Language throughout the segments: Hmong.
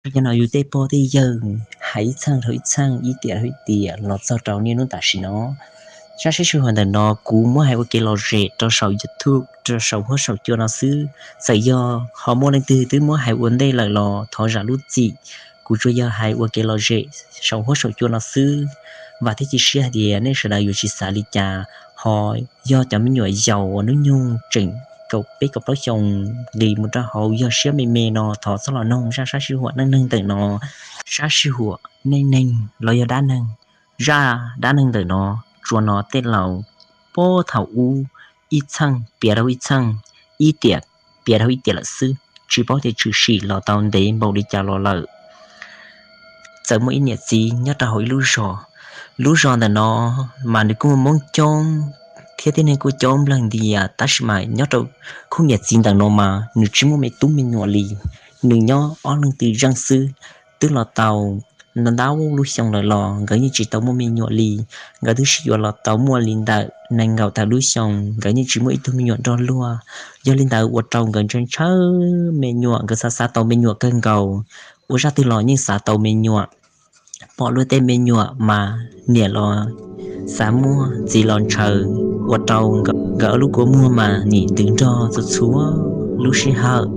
Yog no yus tej pog tej yawg hais ib txheej dhau ib txheej, ib tiam dhau ib tiam los txog rau niaj hnub tam sim no. Zaj sab sij huam ntawm no kuv muab hais ua kev lom zem rau saum YouTube rau saum huab saum cua no xwb. Txawm yog ho muaj leej twg twb muab hais ua ntej lawm los thov zam lub txim. Kuv tsuas yog hais ua kev lom zem saum huab saum cua no xwb. Vam thiab cia siab hais tias nej sawv daws yuav tsis xav li cas, ho yog cov me nyuam yaus uas hnub nyoog tseem kaum peb kaum plaub xyoos nqis mus rau hauv yog siab me me no thov txhob los noog zaj sab sij huam neej neeg ntawm no. Sab sij huam neej neeg los yog dab neeg, zaj dab neeg ntawm no tsuas no tej laus puag thaum ub ib txheej piav rau ib txheej, ib tiam piav rau ib tiam lawm xwb, tsis paub tias tshwm sim los tau ntev npaum li cas los lawm. Txawm muaj ib niam txiv nyob rau hauv ib lub zos. Lub zos ntawm no mas nws kuj muaj Hmoob coob thiab tib neeg kuj coob nplawg ntias, tab sis mas nyob rau khub niam txiv ntawm no mas nws tsis muaj me tub me nyuam li. Nws nyob ob leeg twb zeej xwb, twb los tau ntau lub xyoo lawm los nkawd yeej tsis tau muaj me nyuam li. Nkawd twb sib yuav los tau muaj li ntawm nees nkaum tawm lub xyoo, nkawd yeej tsis muaj ib tug me nyuam nrog luag. Yog li ntawd ua rau nkawd ntshaw ntshaw me nyuam, nkawd xav xav tau me nyuam kawg nkaus, ua zaj twg los yeej xav tau me nyuam. Pom luag tej me nyuam mas niam los xav muaj, txiv los ntshaw, ua rau nkawd ob lub kua muag mas nim ntws nrog txhua txhua lub sij hawm.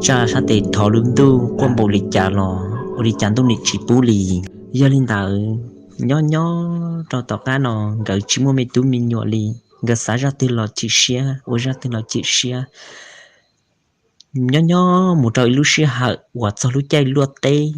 Tsaj sab tes thov lub ntuj quaj npaum li cas los ua li cas ntuj nim tsis pub li. Yog li ntawd, nyob nyob rau tom qab no nkawd tsis muaj me tub me nyuam li. Nkawd xav zaj twg los chim siab, ua zaj twg los chim siab. Nyob nyob mus rau ib lub sij hawm uas txog lub caij luaj teb,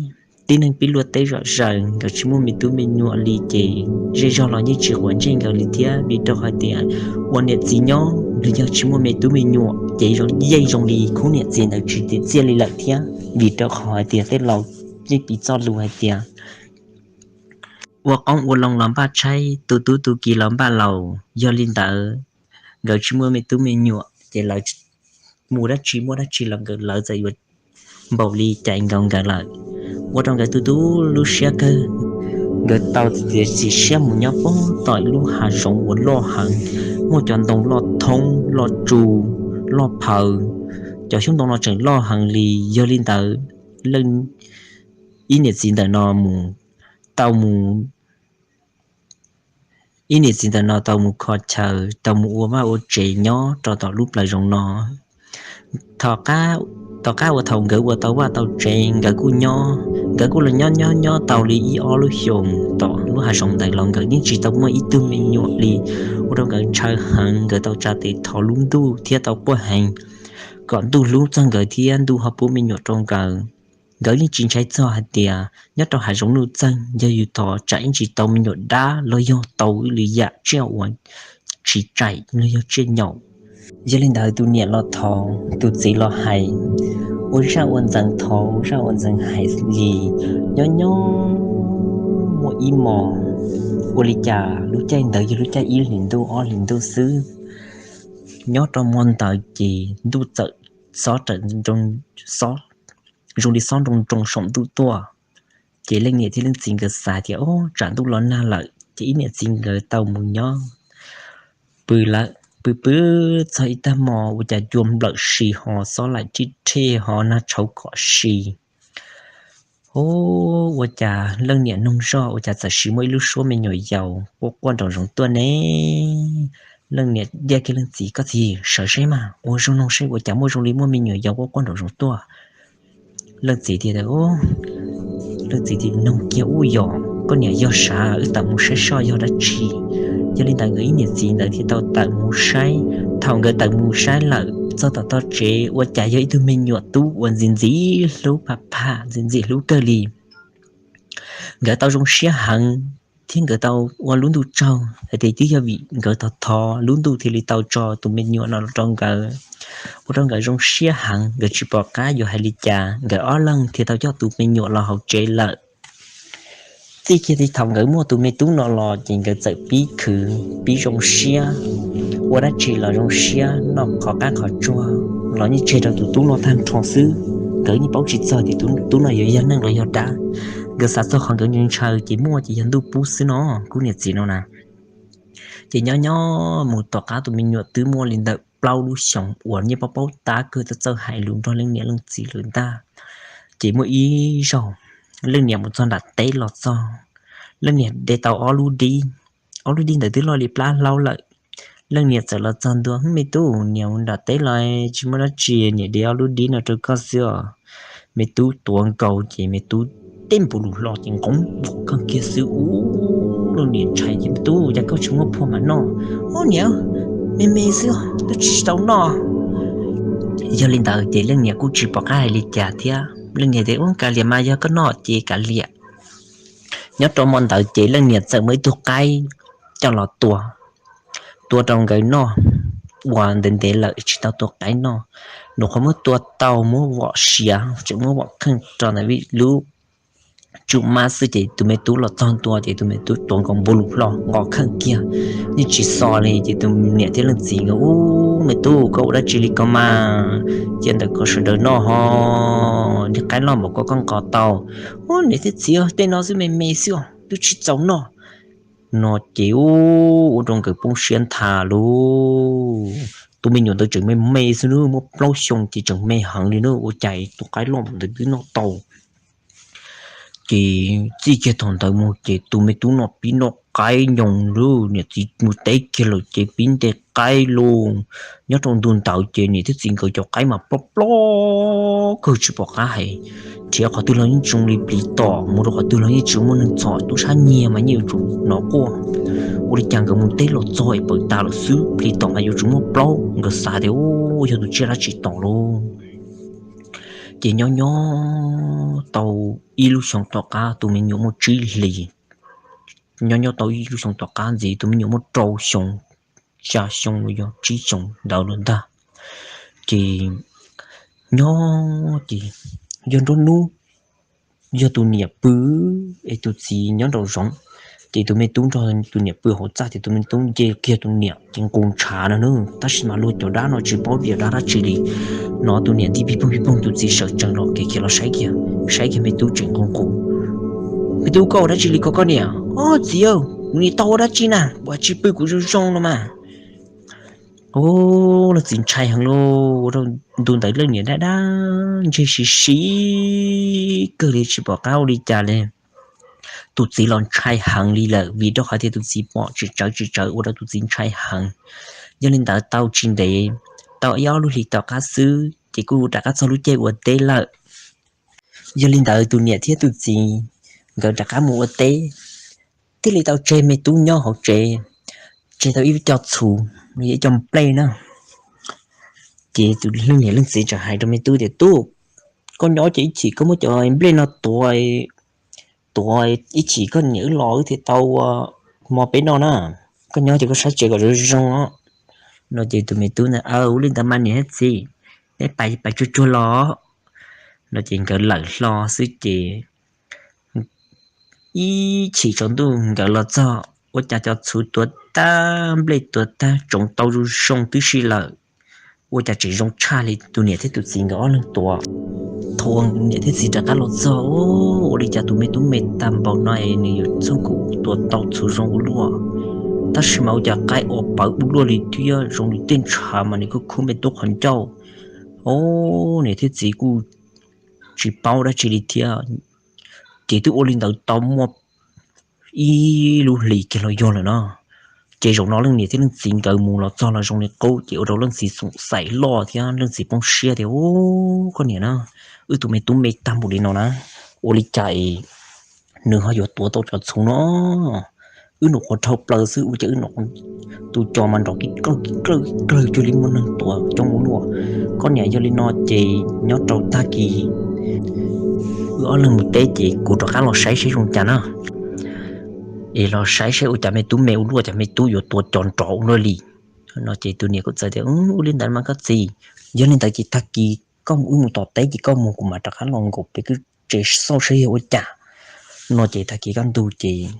tib neeg pib luaj teb zom zaws, nkawd tsis muaj me tub me nyuam li ces zej zog los yeej tsis quav ntsej nkawd li thiab, vim rau qhov tias ua niam txiv nyob los yog tsis muaj me tub me nyuam ces yeej zoo li khub niam txiv ntawd tsis txiaj li lawm thiab, vim rau qhov hais tias tej laus yeej piv txoj lus hais tias ua qoob ua loo los npaj tshaib, tu tub tu kiv los npaj laus. Yog li ntawd, nkawd tsis muaj me tub me nyuam ces lawv mus dab tsi muaj dab tsi los nkawd lawv txawm yuav npaum li cais nkaus nkawd lawm, ua rau nkawd tu tu lub siab kawg. Nkawd tau txiav txim siab mus nyob puag tom ib lub hav zoov uas loj heev, muaj cov ntoo loj thoob loj tsu loj phaws, cov xyoob ntoo no tseem loj heev li. Yog li ntawd, ib niam txiv ntawm no mus, tau mus ib niam txiv ntawm no tau mus kho chaw, tau mus ua vaj ua tsev nyob rau tom lub plawv zoov no. Tom qab uas thaum nkawd ua tau vaj tau tsev, nkawd kuj nyob, nkawd kuj los nyob nyob nyob tau li ib ob lub xyoos tom lub hav zoov ntawd los nkawd yeej tsis tau muaj ib tug me nyuam li. Ua rau nkawd ntshaw heev, nkawd tau tsa tes thov lub ntuj thiab tau quaj heev kom ntuj hlub txog nkawd thiab ntuj ho pub me nyuam rau nkawd. Nkawd yeej tsis ntshai txog hais tias nyob rau hav zoov nuj txeeg yog yus thov tsam yeej tsis tau me nyuam dab los yog tau ib lwm yam tsiaj uas tsis tsaim los yog tsiaj nyaum. Yog li ntawd tus niam los thov, tus txiv los hais, ua zaj ua ntxeev thov, ua zaj ua ntxeev hais li. Nyob nyob muaj ib hmos, ua li cas lub caij ntawd yog lub caij ib hlis ntuj ob hlis ntuj xwb, nyob rau hmo ntawd ces ntuj txawm xob raws, xob, zoo li xob nroo nroo saum ntuj tuaj. Ces leej niam thiab leej txiv nkawd xav tias, o, tsam ntuj los nag lawm, ces ib niam txiv nkawd tau mus nyob pw lawm. Pw pw txog ib tag hmo ua cas cua nplawm si ho xob laim rhib rhej ho nag tshauv kom si. Hu, ua cas leej niam noog zoj ua cas txawm siv muaj ib lub suab me nyuam yaus quaj quaj nraum zoov tuaj ne. Leej niam ntiab kiag leej txiv, koj txiv sawv seb mas ua zoo noog seb ua cas muaj zoo li muaj me nyuam yaus quaj quaj nraum zoov tuaj. Leej txiv tias, leej txiv tias, noog kiag ub yom, koj niam yog sav wb tawm mus saib soj yog dab tsi. Yog li ntawd nkawd ib niam txiv ntawd thiaj tau tawm mus saib. Thaum nkawd tawm mus saib lawm txog tom tog tsev ua cas yog ib tug me nyuam tub uas ntxim ntxim hlub pham pham, ntxim ntxim hlub kawg li. Nkawd tau zoo siab heev thiab nkawd tau ua lub ntuj tsaug hais tias twb yog vim nkawd thov thov lub ntuj thiaj li tau tso tus me nyuam no los rau nkawd. Ua rau nkawd zoo siab heev, nkawd tsis pom qab yuav hais li cas, nkawd ob leeg thiaj tau coj tus me nyuam los hauv tsev lawm. Txij kiag thaum nkawd muaj tus me tub no los ces nkawd txawm pib khwv pib zoo siab, ua dab tsi los zoo siab, noj qhov qab qhov tsuag los yeej tseg rau tus tub no tag nrho xwb. Nkawd yeej paub tsis txog tias tus tub no yuav yog neeg los yog dab. Nkawd xav txog qhov nkawd ntshaw ces muaj ces yog ntuj pub xwb no, khub niam txiv no na. Ces nyob nyob mus tom qab tus me nyuam twb muaj li ntawm plaub lub xyoos uas yeej paub paub tab kawg, txawj txawj hais lus nrog leej niam leej txiv lawm ntag. Ces muaj ib zaug leej niam mus txog nram teb los txog, leej niam de tau ob lub dib, ob lub dib ntawd twb loj li plab hlaub lawm. Leej niam txawm los txog ntua, Me tub, niam mus nram teb los tsis muaj dab tsi, niam de ob lub dib no rau koj xwb os. Me tub tuav nkaus ces me tub teb npu lus hlo ces nqov vos kawg kiag xwb. Ub, leej niam ntshai ces, Me tub, cas koj tsis muab phua mam noj? Ub niam, me me xwb twb tsis tau noj. Yog li ntawd ces leej niam kuj tsis pom qab hais li cas thiab, leej niam tias, Ub, kav liam mas, yog koj noj ces kav liam. Nyob rau hmo ntawd ces leej niam txawm muab ib tug qaib coj los tua, tua rau nkawd noj. Ua ntev ntev lawm tsis tau tua qaib noj, nws qhov muab tua tau muab vom siav, tseem muab vom kheej rau ntawm lub tsum mab xwb ces tus me tub los txog ntua ces tus me tub tuav nkaus npu lus hlo nqov kheej kiag, yeej tsis xo li. Ces tus niam thiab leej txiv nkawd, Ub, me tub, koj ua dab tsi li ko mas? Cia ntawm koj sawv daws noj ho, niag qaib loj npaum ko koj nqov tau? Ub niam thiab txiv, tej no xwb me me xwb os, twb tsis txaus noj. No ces ub, ua rau nkawd poob siab nthav lauj. Tus me nyuam ntawd tseem me me xwb na, muaj plaub xyoo ces tseem me heev li na, ua cas tus qaib loj ntawd twb noj tau. Ces txij kiag thaum ntawd mus ces tus me tub noj pib noj qaib nyoos lauj. Niam txiv mus teb kiag lawm ces pib nte qaib lauj. Nyob rau ntu ntawd ces niam thiab txiv nkawd cov qaib mas ploj ploj kawg tsis pom qab hais. Nrhiav qhov twg los yeej tsis zoo li plis tom, mus rau qhov twg los yeej tsis muaj neeg txhom, tub sab nyiag mas yeej yuav tsum hnov quaj. Ua li cas nkawd mus teb los txog es pawv tas lawm xwb, plis tom mas yuav tsum muaj plaub, nkawd xav tias, Ub, yog tus tsiaj dab tsi tom lauj. Ces nyob nyob tau ib lub xyoo tom qab tus me nyuam muaj tsib hlis, nyob nyob tau ib lub xyoo tom qab ntxiv tus me nyuam muaj rau xyoo, xya xyoo los yog tsib xyoo ntawd lawm ntag. Ces nyob ces yog nruab hnub, yog tus niam pw es tus txiv nyob nraum zoov, ces tus me tub nrog tus niam pw hauv txaj ces tus me tub nce kiag tus niam ces nqus ntshav no na, tab sis mas luag cov dab no tsis paub tias dab dab tsi li. No tus niam nti pig poog pig poog, tus txiv sawv tsees los kev khiav los saib kiag, saib kiag me tub tseem nqus nqus. Me tub, koj ua dab tsi li ko koj niam? Ob txiv, kuv niam tau ua dab tsi na, ua tsis pw kuv zoo zoo no mas. Ub, leej txiv ntshai heev lauj, ua rau ntu ntawd leej niam dab dab ntseg siv siv kawg li tsis pom qab ua li cas li. Tus txiv los ntshai heev li lawm vim rau qhov tias tus txiv pom tsis tsawv tsis tsawv ua rau tus txiv ntshai heev. Yog li ntawd tau tsis ntev, tau ib ob lub hlis tom qab xwb ces kuj rov qab txog lub caij ua teb lawm. Yog li ntawd tus niam thiab tus txiv nkawd rov qab mus ua teb, thiaj li tau tseg me tub nyob hauv tsev, tseg tau ib co txhuv, ib co nplej na. Ces tus leej niam leej txiv txawm hais rau me tub tias, Tub, koj nyob ces ib chim koj muab cov nplej no tuav, tuav ib chim koj niam wb los wb thiaj tau ua hmo peb noj na. Koj nyob ces koj saib tsev kom zoo zoo os. No ces tus me tub ntawd, Aw, ua li ntawd mas niam thiab txiv, neb pais pais tsuag tsuag los. No ces nkawd lawm hlo xwb ces ib chim tsaus ntuj nkawd los txog ua cas cov txhuv tuav tag, nplej tuav tag, tsoov tau zoo zoo tib si lawm. Ua cas tseem zoo tshaj li tus niam thiab tus txiv nkawd ob leeg tuav. Thaum niam thiab txiv rov qab los txog, Ua li cas tus me tub me tag npaum no es nws yuav txhub kuv tuav tau txhuv zoo ua luaj, tab sis mas ua cas qaib ua pawv ua luaj li thiab zoo li tej ntshav mas nws khub khub me tub qhov ncauj. Os, niam thiab txiv kuj tsis paub dab tsi li thiab. Ces twb ua li ntawd tau muaj ib lub hlis kiag los yog lawm no. Ces zaum no leej niam thiab leej txiv nkawd mus los txog los zoo li qub, ces ua rau leej txiv xoom xaim loj thiab leej txiv poob siab tias, Ub, koj niam na, wb tus me tub me tag npaum li no na, ua li cas es nws ho yuav tuav tau cov txhuv no? Wb nyuam qhuav dhau plaws xwb ua cas wb nyuam qhuav, tus cos mas nrov kib klawg kib klawg kib klawg cuag li muaj neeg tuav coob ua luaj. Koj niam, yog li no ces nyob rau tag kis wb ob leeg mus teb ces kuv rov qab los saib seb zoo cas na, es los saib seb ua cas me tub me ua luaj, cas me tub yuav tuav cos nrov ua luaj li. No ces tus niam kuj txawm tias, Ua li ntawd mas koj txiv, yog li ntawd ces tag kis koj mus, wb mus tom teb ces koj mus, kuv mam rov qab los nkaum pem wb tsev xauj saib yog ua cas. No ces tag kis kaj ntug ces,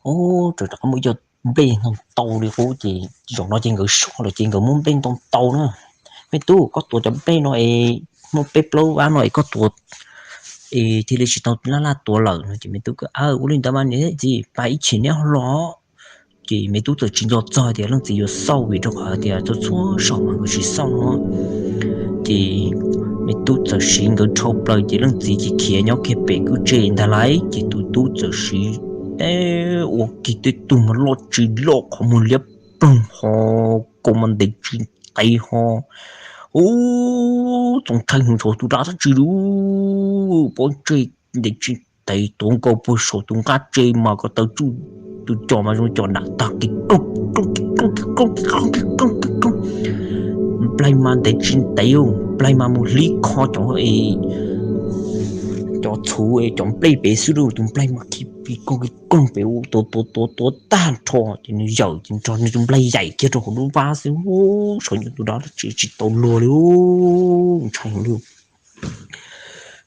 o, rov qab muaj ib co nplej ntau ntau li qub ces zaum no ces nkawd soj lawm ces nkawd muab nplej ntau ntau na. Me tub, koj tuav cov nplej no es muaj peb plaub vab no es koj tuav es thiaj li tsis tau laj laj tuav lawm no ces me tub kuj, Ua li ntawd mas niam thiab txiv, pab ib chim neb ho los. Ces me tub txawm tsis nco txog tias leej txiv yuav xauj vim rau qhov tias txhua txhua zaus mas nkawd tsis xauj no. Ces Me tub txawm siv nkawd dhau plaws ces leej txiv khiav nyob kiag pem kwj tse ntag lauj. Ces tus tub txawm siv ua kiag tej tug mas loj tsis loj qhov muag liab ploog ho, kaus mas ntev tsis ntev ho. Ub, txoos tshee hwv saum tus dab dab tsi lub pob ntseg ntev tsis ntev tuav nkaus puag saum tus nqaj tse mas ko taw tsuj, tus cos mas zoo cos dam tag kis kis kis kis kis kis kis kis kis kis kis kis. Nplaig mas ntev tsis ntev, nplaig mas mus hlib kho cov, cov txhuv cov nplej pem xwb lauj. Tus nplaig mas khi pis koog khi koog pem ua tuav tuav tuav tuav tag nrho ces nws yawm ces nrog nws tus nplaig yaim kiag rau hauv lub vab xwb. Saum nyuam tus dab dab tsi tsis tau luag li, ntshai heev li.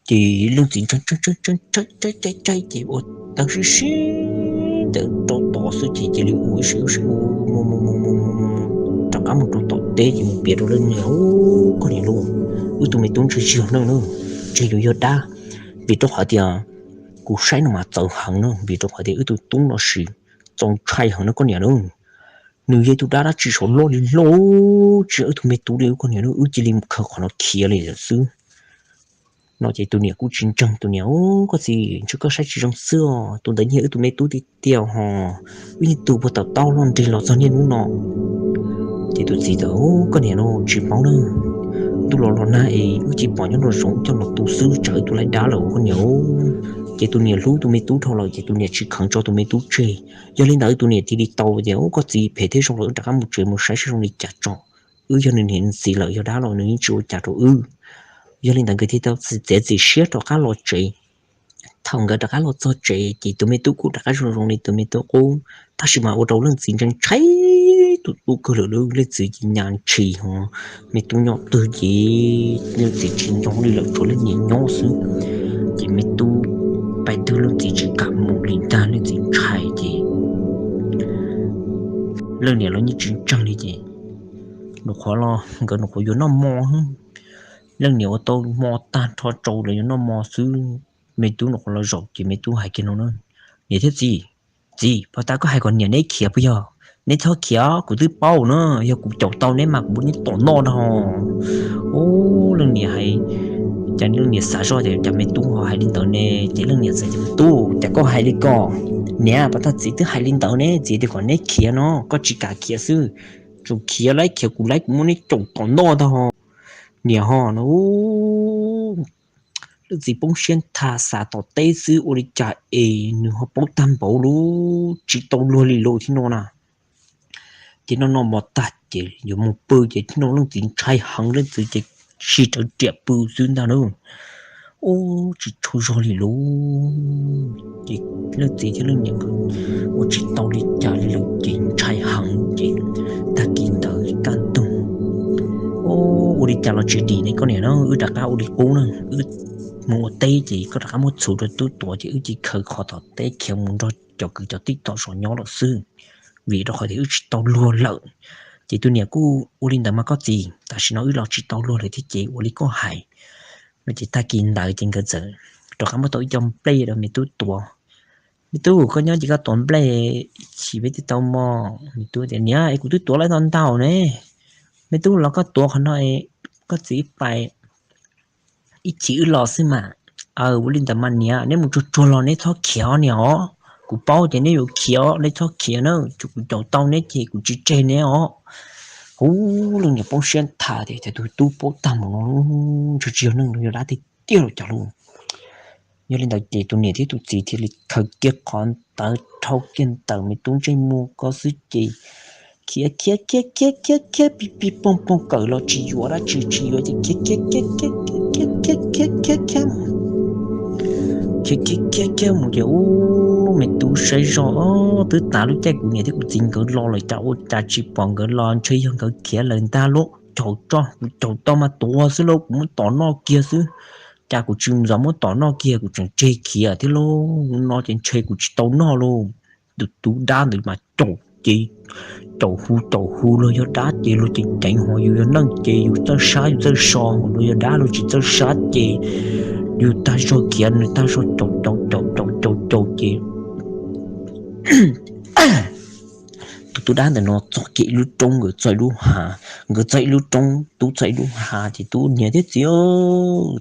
Ces leej txiv ntshai ntshai ntshai ces ua tawv sib sib ntawd rau tod xwb ces cia li ua ib siab ib siab mus mus mus mus mus mus rov qab mus rau tom teb ces mus piav rau leej niam, Koj niam lauj, wb tus me tub ntshai tsis yog neeg na, ntshe yuav yog dab, vim rau qhov tias kuv saib no mas txawv heev na, vim rau qhov tias wb tus tub no sis txaus ntshai heev na koj niam lauj. Nws yog tus dab dab tsi saum loj li loj, tsis yog wb tus me tub li koj niam lauj, wb cia li mus khaws qhov no khiav li lawm xwb. No ces tus niam kuj tsis ntseeg, tus niam, Koj txiv, ntshe koj saib tsis zoo xwb os, tus ntawd yeej wb tus me tub tiag tiag ho, wb yeej tu puag tom taub loj nrig los txog niaj hnub no. Ces tus txiv tias, Koj niam lauj, tsis paub na, ntuj los los nag es wb tsis pom nyob nraum zoov coj los tu xwb tsam wb tus laij dab lawm koj niam. Ces tus niam hlub tus me tub dhau lawm ces tus niam tsis kheev tso tus me tub tseg. Yog li ntawd tus niam thiaj li tau tias, Koj txiv, phem thiab zoo lawm, wb rov qab mus tsev mus saib seb zoo li cas tso. Wb yog nws niam nws txiv lawm, yog dab los nws yeej tsis ua cas rau wb. Yog li ntawd nkawd thiaj tau txiav txim siab rov qab los tsev. Thaum nkawd rov qab los txog tsev ces tus me tub kuj rov qab zoo zoo li tus me tub qub, tab sis mas ua rau leej txiv ntshai ntshai tus tub kawg lawm lauj. Leej txiv ces nyas ntshis ho, me tub nyob twg ces leej txiv tsis nco li lawm, tshuav leej niam nyob xwb. Ces me tub pais twg leej txiv tsis kam mus li ntag, leej txiv ntshai ces leej niam los yeej tsis ntseeg li ces nws qhuav los nkawd nws qhuav yuav noj mov. Leej niam ua tau hmo tag nrho rau lawv yuav noj mov xwb, me tub nws qhuav los zaum ces me tub hais kiag no na, Niam thiab txiv, txiv, puag ta koj hais kom niam neb khiav puas yog? Neb txhob khiav, kuv twb paub na, yog kuv caum tau neb mas kuv muab neb tom noj no. Ub, leej niam hais, cas leej niam xav zoj tias cas me tub ho hais li ntawd ne, ces leej niam txawm tias, Me tub, cas koj hais li ko? Niam, puag ta txiv twb hais li ntawd ne, txiv tias kom neb khiav no, koj tsis kam khiav xwb, tsuas khiav laib khiav kuv laib kuv muab neb caum tom noj tag ho, niam ho no. Leej txiv poob siab nthav xav tom teb xwb ua li cas es nws ho paub tag npaum li, tsis tau luag li lauj thiab no na. Ces noj noj mov tag ces yuav mus pw ces thiab no leej txiv ntshai heev, leej txiv ces sib rawv riam pw xwb ntag lauj. Ub, tsis tshua zog li lauj. Ces leej txiv thiab leej niam nkawd ua tsis tau li cas li lawm ces ntshai heev ces tag kis ntawd kaj ntug, Ub, ua li cas los tsis dim ne koj niam na, wb rov qab ua li qub na, wb mus ua teb ces koj rov qab muab txhuv rau tub tuav ces wb cia li khaws qhov tom teb khiav mus nrog cov kwv cov tij tom zos nyob lawm xwb, vim rau qhov tias wb tsis tau luag lawm. Ces tus niam kuj, Ua li ntawd mas koj txiv, tam sim no wb los tsis tau luag lawm thiab ces ua li koj hais. No ces tag kis ntawd ces nkawd txawm rov qab muab tau ib co nplej rau me tub tuav. Me tub, koj nyob ces koj tuav nplej, ib chim peb thiaj tau mov. Me tub tias, Niam, es kuv twb tuav lawm ntau ntau ne. Me tub, los koj tuav qhov no, koj txiv pais, ib chim wb los xwb mas. Aw, ua li ntawd mas niam, neb mus tsuag tsuag los neb txhob khiav os niam os. Kuv paub ces neb yuav khiav, neb txhob khiav na, tsuas kuv caum tau neb ces kuv tsis tseg neb os. Ub, leej niam poob siab nthav tias, Cas tus tub paub tag npaum no, ntshe tsis yog neeg, yog dab tiag tiag los cas lauj. Yog li ntawd ces tus niam thiab tus txiv thiaj li khaws kiag qhov ntawd, rhau kiag ntawm me tub ntsej muag ko xwb ces khiav khiav khiav khiav khiav khiav pig pig poog poog, kawm los tsis yuav dab tsi, tsis yuav ces khiav khiav khiav khiav khiav khiav khiav khiav khiav khiav khiav khiav mus ces ub, me tub saib zoj, Twb tas lub caij kuv niam thiab kuv txiv nkawd los lawm, cas ua cas tsis pom nkawd los, ntshe yog nkawd khiav lawm ntag lauj. Caum tso, kuv caum tau mas tuav xwb lauj, kuv muab tom noj kiag xwb. Cas kuv tsis mus zov muab tom noj kiag, kuv tseem tseg khiav thiab lauj. No ces ntshe kuv tsis tau noj lauj. Tus tub dab ntawd mas caum ces caum hu caum hu, luag yog dab ces luag ceev ceev, ho yus yog neeg ces yus txawj sab yus txawj so, luag yog dab luag tsis txawj sab ces yus tag zog khiav nws tag zog, caum caum caum caum caum caum ces Tus tub dab ntawm no txog kiag ib lub roob, nkawd txog ib lub hav, nkawd txog ib lub roob, tub txog ib lub hav ces tub, niam thiab txiv,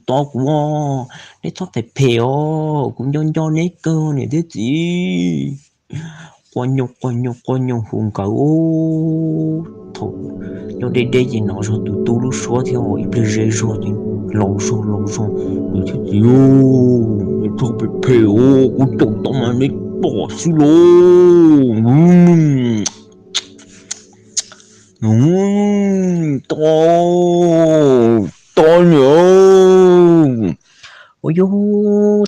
tos kuv os, neb txhob phem phem os, kuv nco nco neb kawg niam thiab txiv. Quaj nyooj quaj nyooj quaj nyooj hu nkawd. Thaum nyob deb deb ces hnov zog tus tub lub suab thiab ib pliag ze zog ces laus zog laus zog, niam thiab txiv, neb txhob phem phem os, kuv caum tau mas neb pom xwb lauj. Tos, tos niam. Ua yog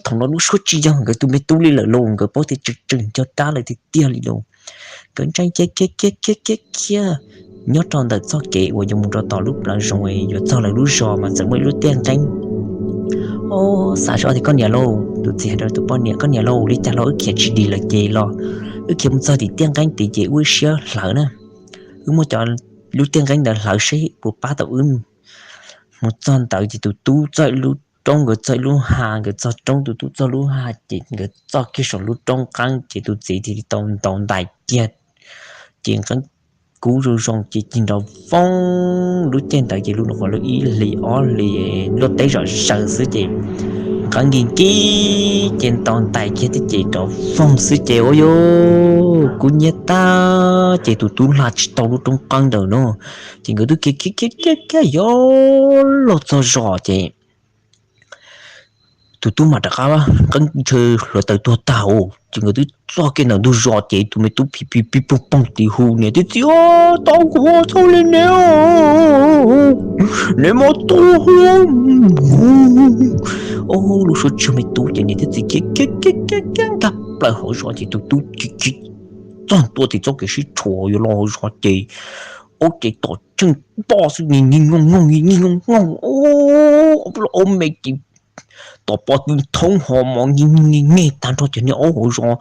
thaum no lub suab tsis yog nkawd tus me tub li lawm lauj, nkawd paub tias tseem tseem yog dab lawm tiag tiag li lauj. Nkawd ntshai khiav khiav khiav khiav khiav nyob rau ntawm txoj kev uas yuav mus rau tom lub plawv zoov yuav txog lawv lub zos mas txawm muaj ib lub tiaj nqeeb. Ob, xav zoj tias koj niam lauj, tus txiv hais rau tus poj niam, koj niam lauj, li cas los wb khiav tsis dim lawm ces los wb khiav mus txog tim tiaj nqeeb tid ces wb siab hlawv na, wb muab cov lub tiaj nqeeb ntawd hlawv seb puas pab tau wb. Mus txog ntawd ces tus tub txog ib lub roob, nkawd txog ib lub hav, nkawd txog roob, tus tub txog lub hav ces nkawd txog kiag saum lub roob qeeb ces tus txiv thiaj li tau ntaus ntais kiag. Ces nqeeb kub zoo zoo ces cig nrov foob, lub caij ntawd ces lub no qhov lub ib hlis ob hlis luaj teb zom zaws xwb ces nqeeb nkig nkig ces ntaus ntais kiag thiab ces nrov foob xwb ces ua yog kub nyiab tag ces tus tub hla tsis tau lub roob qeeb ntawd no. Ces nkawd twb khiav khiav khiav khiav khiav yuav luag txog zos ces tus tub mam rov qab qeeb ntshe hluav taws tuag tag os, ces nkawd twb txog kiag ntawm ntug zos ces tus me tub pib pib pib poog poog tim hu, niam thiab txiv, tos kuv, txhob li ne, neb muab tua. Ob, lub suab tsis yog me tub ces niam thiab txiv khiav khiav khiav khiav khiav nkag plaws hauv zos ces tus tub khiav khiav txog ntua tim txoj kev sib tshuam yuav los hauv zos ces aub ces tom tsheej npoj xwb, nyig nyig nyooj nyooj nyig nyig nyooj nyooj, aub me ces tom pob tw thoob ho mov nyig nyig nyig nyig tag nrho ces niag aub hauv zos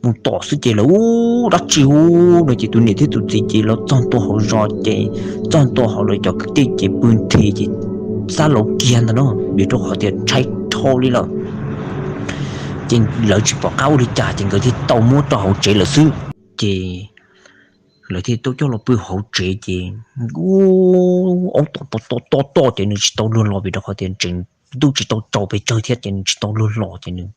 mus tom xwb ces lawv ua dab tsi ua no ces tus niam thiab tus txiv ces lawv txog ntua hauv zos ces txog ntua hauv lawv cov kwv tij ces pw nthi ces xab laus kiag ntag no, vim rau qhov tias ntshai dhau li lawm. Ces lawv tsis pom qab ua li cas ces nkawd thiaj tau muab rau hauv tsev lawm xwb. Ces lawv thiaj tau coj los pw hauv tsev ces aub tom tom tom tom tom ces nws tsis tau luag los vim rau qhov tias tseem ntuj tsis tau tsaus pes tsawg thiab ces nws tsis tau luag los ces nws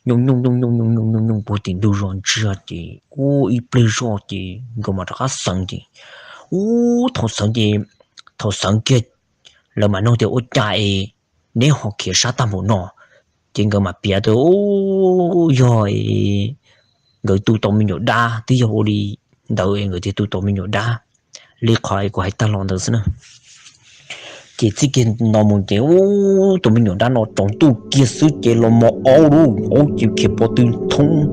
nyooj nyooj nyooj nyooj nyooj nyooj nyooj nyooj puag tim ntug zos ntsiag ces ua ib pliag zog ces nkawd mam rov qab xeev ces ua thaum xeev ces thaum xeev kiag lawv mam nug tias ua cas es neb ho khiav sab tag npaum no, ces nkawd mam piav tias yog nkawd tu tau me nyuam dab, twb yog ua li ntawd es nkawd thiaj tu tau me nyuam dab li qhov kuv hais tag los ntawd xwb na. Ces txij kiag no mus ces ua tus me nyuam dab no tsaus ntuj kiag xwb ces los mos aub lauj, aub ces khiav pob tw thoob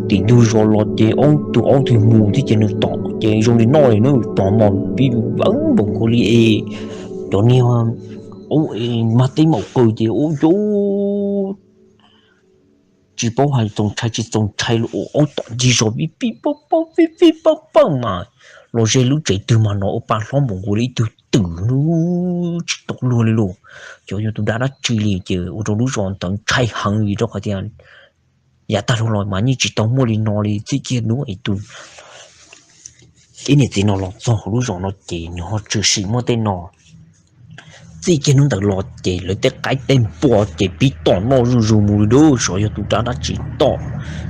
tim ntug zos los ces aub, tus aub twg mus thiab ces nws tom ces zoo li no li na, tom mos pib vawv npaum nkaus li es cov niag aub es mag teb maum qw ces ua yog tsis paub hais txaus ntshai tsis txaus ntshai los ua aub tom ncig zos vij vij pawg pawg vij vij pawg pawg mas los ze lub tsev twg mas hnov ua pa hlob npaum nkaus li ib tug twm lub tsis tau luag li lauj. Xyov yog tus dab dab tsi li ces ua rau lub zos ntawd ntshai heev vim rau qhov tias yav tag los mas yeej tsis tau muaj li no li. Txij kiag hnub ib niam txiv no los txog hauv lub zos no ces nws ho tshwm sim muaj tej no. Txij kiag hnub ntawd los ces lawv tej qaib tej npua ces pib tom noj zuj zus mus li lauj. Xyov yog tus dab dab tsi tom,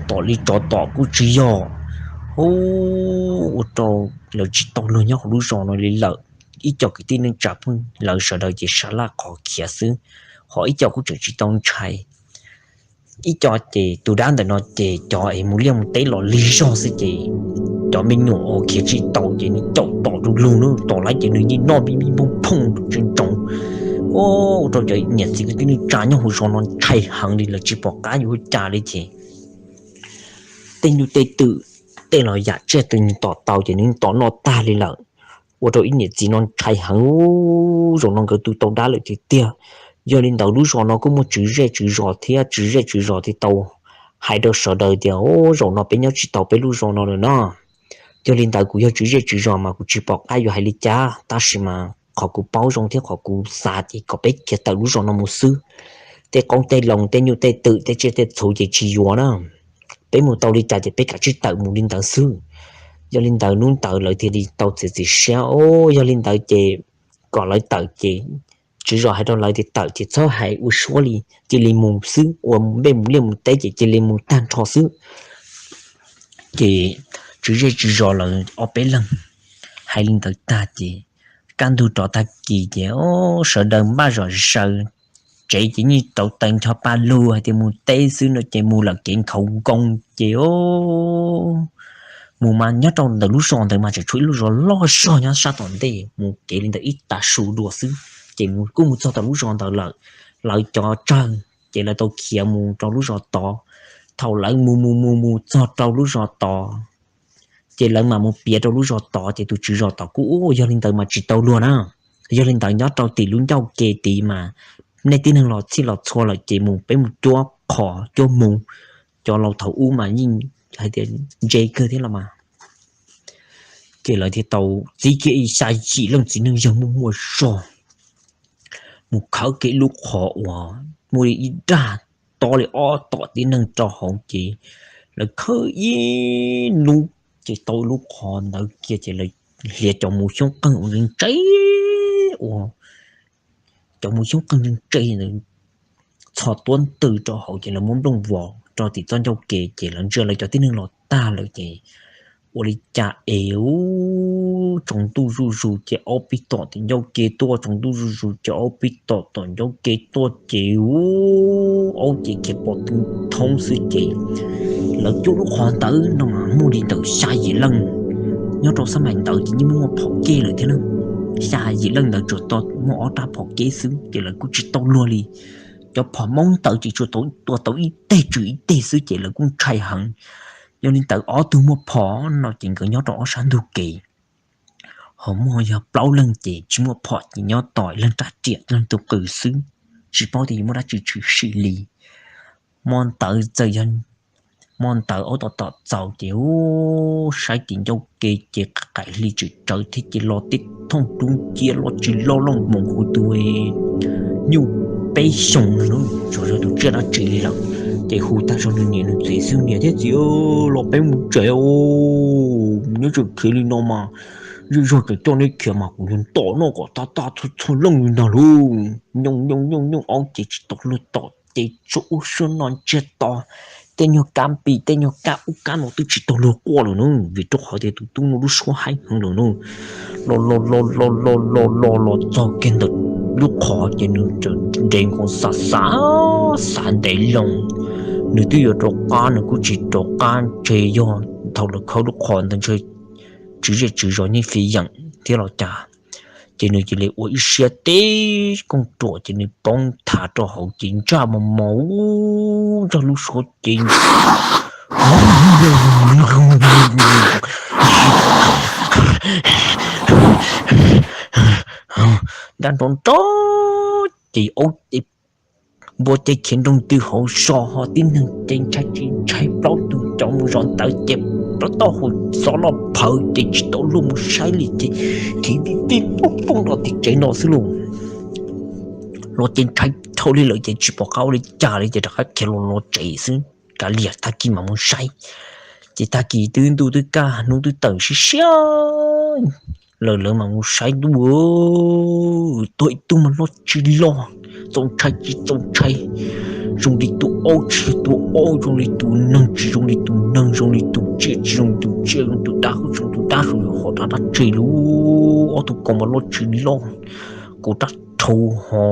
tom li tsov tom kuj tsis yog. Ua rau lawv tsis tau luag nyob hauv lub zos no li lawm. Ib co kwv tij neej tsa phooj ywg lawv sawv daws ces sab laj qhov khiav xwb, ho ib co kuj tseem tsis tau ntshai. Ib co ces tus dab ntawm no ces cov es mus liaj mus teb los lig zog xwb ces cov me nyuam uas khiav tsis tau ces nws caum tom rau lug na, tom lawv ces nws yeej noj vij vij phooj phooj tsees tsoos. Ua rau cov niam txiv kwv tij neej tsa nyob hauv zos no ntshai heev li, lawv tsis pom qab yuav ua cas li ces tej nyuj tej twm, tej los yam tsiaj twg nws tom tau ces nws tom noj tag li lawm. Ua rau ib niam txiv no ntshai heev, zaum no nkawd tu tau dab lawm tiag tiag. Yog li ntawd lub zos no kuj muaj tswv zej tswv zos thiab, tswv zej tswv zos thiaj tau hais rau sawv daws tias, zaum no peb nyob tsis tau peb lub zos no lawm no. Yog li ntawd kuv yog tswv zej tswv zos mas kuv tsis pom qab yuav hais li cas, tab sis mas qhov kuv paub zoo thiab qhov kuv xav ces kom peb khiav tawm lub zos no mus xwb. Tej qoob tej loo, tej nyuj tej twm, tej tsiaj tej txhu ces tsis yuav na. Peb mus tau li cas ces peb kav tsij tawm mus li ntawd xwb. Yog li ntawd hnub ntawd lawv thiaj li tau txiav txim siab os. Yog li ntawd ces kom lawv tawm ces tswv zos hais rau lawv tias tawm ces txhob hais ua suab li, cia li mus xwb, ua npej mus liaj mus teb ces cia li mus tag nrho xwb. Ces tswv zej tswv zos lawv ob peb leeg hais li ntawd tag ces kaj ntug rov tag kis ces sawv daws npaj zom zaws, tsev ces yeej tau taws ncho pa lug hais tias mus teb xwb no ces mus lawm kev nkhaus nkoos ces os, mus mas nyob rau ntawm lub zos ntawd mas tseem tshuav ib lub zos loj zog nyob sab tom ntej, mus kev li ntawm ib tav su dua xwb ces mus kuj mus txog tom lub zos ntawd lawm. Lawv cov tsawg ces lawv tau khiav mus rau lub zos tod. Thaum lawv mus mus mus mus txog rau lub zos tod ces lawv mam mus piav rau lub zos tod ces tus tswv zos tod kuj, Yog li ntawd mas tsis tau luag na. Yog li ntawd nyob rau tim lub ncauj ke tid mas nej tib neeg los txhij los txhua lawm ces mus peb mus cuab qhov cuab mus. Cov laus thaum ub mas yeej hais tias ntse kawg thiab los mas. Ces lawv thiaj tau txib kiag ib xya yim leej txiv neej yawg muaj muaj zog mus khawb kiag ib lub qhov uas muaj li ib dag tob li ob tom tib neeg rau hauv ces lawv khawb ib hnub ces tau lub qhov ntawd kiag ces lawv hliav cov mus xyoob qeeg uas ntse ntse uas cov mus xyoob qeeg ntse ntse ntawd txhos tuab ntws rau hauv ces lawv muab nplooj vos rau tim txoj ncauj ke ces lawv ntsia lawv cov tib neeg los tag lawm ces ua li cas es tsaus ntuj zuj zus ces aub pib tom tim ncauj ke tuaj, tsaus ntuj zuj zus ces aub pib tom tom ncauj ke tuaj ces aub ces khiav pom tw thoob xwb ces lawv cuab lub qhov ntawd no mas muaj li ntawm xya yim leej. Nyob rau xab maim ntawd ces yeej muaj phom kej lawm thiab na. Xya yim leej ntawd tsuas tau muaj ob rab phom kej xwb ces lawv kuj tsis tau luag li. Cov phom Hmoob ntawd ces tsuas tua tau ib teg tswm ib teg xwb ces lawv kuj ntshai heev. Yog li ntawd ob tug muaj phom no ces nkawd nyob rau ob sab ntug kev, ho muaj yog plaub leeg ces tsis muaj phom ces nyob tos leej rab riam leej tus qws xwb, tsis paub tias yuav muaj dab tsi tshwm sim li. Hmo ntawd txawm yog hmo ntawd aub tom tom txaus ces ub saib tim ncauj ke ces qaim hli tseem tsawv thiab ces los tej thooj dub nciab loj tsis loj loj npaum hu tus nyuj peb xyoos no, tsuas yog tus tsiaj dab tsi li lawm. Ces hu tag zog nws niam nws txiv xwb, Niam thiab txiv, los peb mus tsev, neb tseem khiav li no mas zej zog tseem coj neb khiav mas kuv yuav ntom noj kom tag tag txhua txhua leej li ntag lauj. Nyooj nyooj nyooj nyooj aub ces tsis tau luag tom ces tsuas ub suab no ntsiag to, tej nyuag kab npis tej nyuag kab ub kab no twb tsis tau luag quaj lawm na, vim rau qhov tias tus tub no lub suab haib heev lawm na. Los los los los los los los los txog kiag ntawm lub qhov ces nws nres nkaus xav xav xav ntev loo, nws twb yuav rov qab nws kuj tsis rov qab, ntshe yog thaum lawv khawb lub qhov ntawd ntshe tswv zej tswv zos nyeej fiv yeem thiab los cas. Ces nws cia li ua ib siab teb kooj ruam ces nws poob nthav rau hauv ces ntsaj mos mos ntsaj lub suab ces nrov nrov ces aub npua ces khiav nroog ntws hauv zos ho tib neeg ces ntshai tsis ntshai plaub tug cov mus zov ntawd ces plaub tauj hau xov loj phawv ces tsis tau luag mus saib li ces khiav vij vij pooj pooj rau tim tsev no xwb lauj. Los ces ntshai dhau li lawm ces tsis pom qab ua li cas li ces rov qab khiav los los tsev xwb, kav liam tag kis mam mus saib. Ces tag kis twb ntuj twb kaj hnub twb tawm siab siab lawm lawv mam mus saib ntuj, tuag ib tug mas loj tsis loj, txaus ntshai tsis txaus ntshai, zoo li tus aub tsis yog tus aub, zoo li tus neeg tsis zoo li tus neeg, zoo li tus tsiaj tsis zoo li tus tsiaj, zoo li tus dab tsis zoo li tus dab, zoo li hom dab dab tsi lauj. Ob tug kaus mas loj tsis loj, kaus dab rhau ho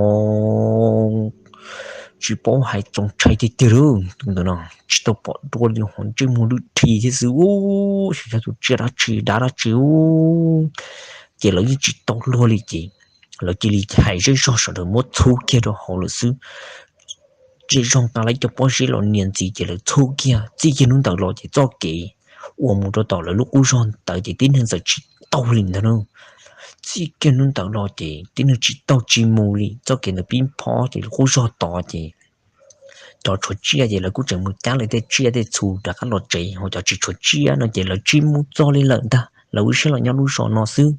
tsis paub hais, txaus ntshai tiag tiag lauj. Tus ntawd no tsis tau pom dua li ho ntsej muag lwj dhi thiab xwb, xyov yog tus tsiaj dab tsi dab dab tsi. Ces lawv yeej tsis tau luag li ces lawv cia li hais zej zog sawv daws muab txhub kiag rau hauv lawm xwb. Zej zog nqa lawv cov pob zeb los nias ntxiv ces lawv txhub kiag, txij kiag hnub ntawd los ces txoj kev uas mus rau tom lawv lub qub zog ntawd ces tib neeg txawm tsis taug li ntag na. Txij kiag hnub ntawd los ces tib neeg tsis taug tsis mus li, txoj kev ntawd pib phob ces lub qub zog tod ces cov tshuav tsiaj ces lawv kuj tseem mus cab lawv tej tsiaj tej txhu rov qab los tsev, ho cov tsis tshuav tsiaj no ces lawv tsis mus txog li lawm ntag, lawv ua siab los nyob lub zos no xwb.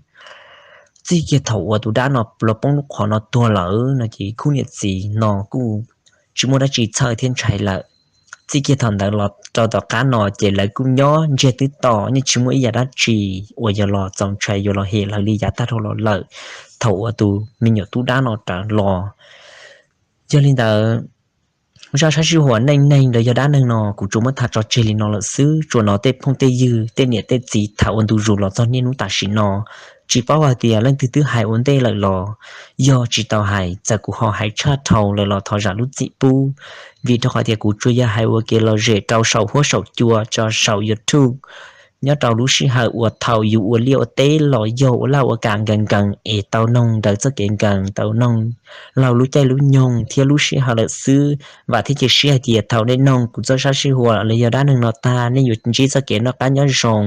Txij kiag thaum uas tus dab no los poob lub qhov no tuag lawm no ces khub niam txiv no kuj tsis muaj dab tsi txhawj thiab ntshai lawm. Txij kiag thaum ntawd los rau tom qab no ces lawv kuj nyob ntsiag twb to, yeej tsis muaj ib yam dab tsi uas yog los txaus ntshai yuav los hem lawv li yav tag dhau los lawm, thaum uas tus me nyuam tub dab no rawv los. Yog li ntawd, zaj sab sij huam neej neeg los yog dab neeg no kuv tsuas muab tham tso tseg li no lawm xwb. Tsuas hnov tej phooj tej ywg, tej niam tej txiv tham ua ntu zus los txog niaj hnub tam sim no, tsis paub hais tias leej twg twb hais ua ntej lawm los yog tsis tau hais, txawm kuv ho hais tshaj dhau lawm los thov zam lub txim pub, vim rau qhov tias kuv tsuas yog hais ua kev lom zem rau saum huab saum cua tso saum YouTube. Nyob rau lub sij hawm uas thaum yus ua liaj ua teb los yog ua laj ua kam nkees nkees es tau noog ntawm txoj kev nkees, tau noog laug lub caij lub nyoog thiab lub sij hawm lawm xwb. Vam thiab cia siab hais tias thaum nej noog kuv txoj sab sij huam los yog dab neeg no tag, nej yuav ntsib txoj kev noj qab nyob zoo,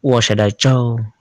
ua sawv daws tsaug.